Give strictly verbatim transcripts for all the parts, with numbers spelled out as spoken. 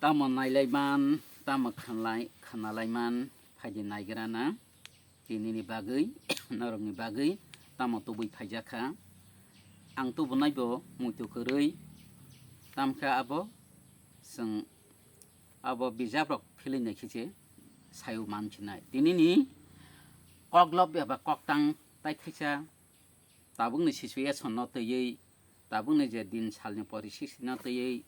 Tamo nailaiman, tamo khanlai-, khanalaiman, phaidi naigrana, tinini bagwi, norokni bagwi, tamo tubui phaijakha. Ang tubunaibo muitu kwrwi, tamkhe abo chwng abo bijaprok philwi naikhe se sayo mankhinai. Tinini koklop eba koktang tai khaisa tabukni situation no twiwi, tabukni je din salni porisisi no twiwi,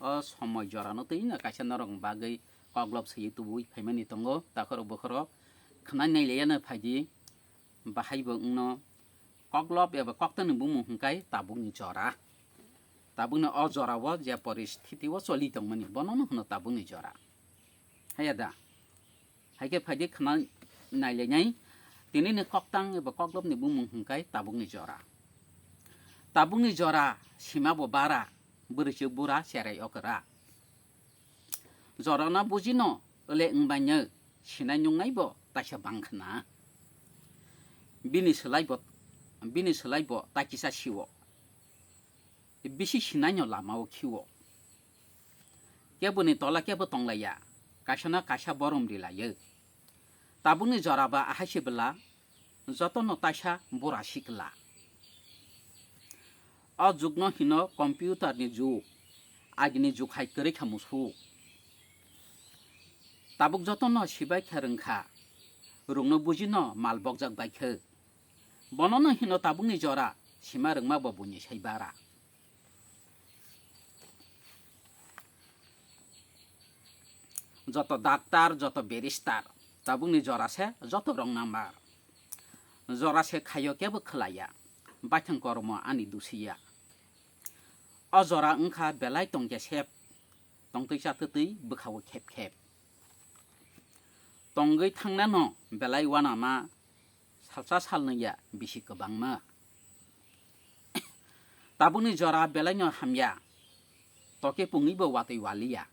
o somoi jora no twiwi no kaisa norok bagwi koklop swiwi tubui phaimani tongo, takhorok bokhorok khwnai nailaiya no phaidi, bahai bo wngno koklop eba koktani bumung hwnkhe tabukni jora. Tabukni o jora o je poristhiti o choli tongmani, bono no hwno tabukni jora. Haya da? Hai khe phaidi khna nailainai, tinini koktang eba koklopni bumung hwnkhe tabukni jora. Tabukni jora sima bo bara, bwrwichwk bura cherai okra. Jorano bujino wle wngbaino sinai nungnai bo taisa bangkhna. Bini swlai bo, bini swlai bo ta kisa siwo. Bisi sinaino lamao khiwo. Keboni tola kebo tonglaiya, kaisano kaisa borom rilaio. Tabukni joraba ahai se bwla, jotono taisa bura sikla. O jugno hino computer ni jug, agini jug hai kwrwi kha musuk. Tabuk jotono sibai kha rwngkha, rungno bujino mal bokjak bai khe. Bonono hino tabukni jora, sima rwngma bo buini sai bara. Joto daktar, joto beristar, tabukni jora se joto wrong number. Jora se khaio kebo khwlaiya, baithang koromo ani dusiya. O jora wngkha belai tongya sep, tongtwi chatwtwi bwkhao khep khep. Tongwi thangnano belai uanama salsa salnwiya bisi kwbangma. Tabukni jora belaino hamya, toke pungwibo watwi waliya.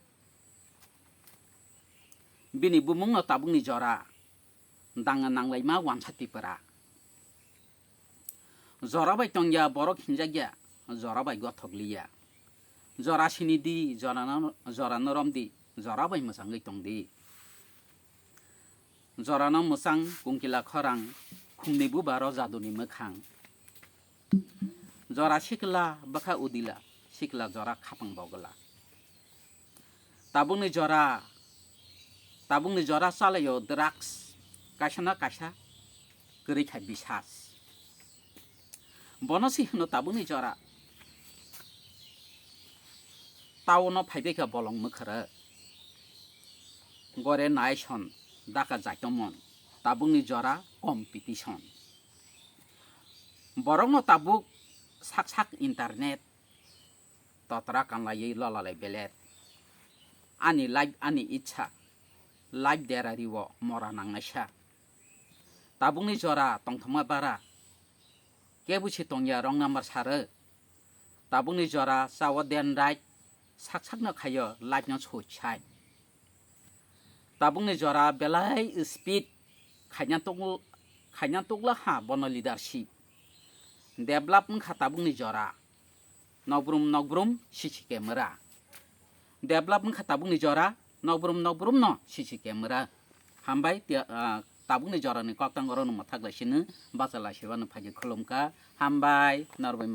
Bini bumungno tabukni jora danga nanglaima wansa tipra. Jora bai tongya borok hinjakya, jora bai gothok liya. Jora sini di, jorano, jorano rom di, jora bai mwchangwi tong di. Jorano mwchang kungkila khorang, khumni bubaro jaduni mwkhang. Jora sikla bwkha udila, sikla jora khapang bogla. Tabukni jora, tabukni jora chalaio drugs, kaisa na kaisa kwrwi kha bisas. Bono se hino tabukni jora. Tauno phaibai kha bolong mwkhwrwk. Gore naison daka jaitomon, tabukni jora competition. Borokno tabuk sak sak internet, totra kanlaiwi lolalai belet. Ani life ani itsa, life derari o mora nangnaisa. Tabukni jora tongthokma bara, kebo se tongya wrong number saro. Tabukni jora chao den right, sak sakno khaio life no suicide. Tabukni jora belai speed khaina tuk-, khaina tukla ha bono leadership. Develop wngkha tabukni jora. Nokbrum nokbrum C C camera. Develop wngkha tabukni jora, nokbrum nokbrum no C C camera. Hambai ti-, ah, tabukni jorani koktang oro no mwthak lai sino, bacha lai sibano phaidi khulumkha. Hambai, norbai.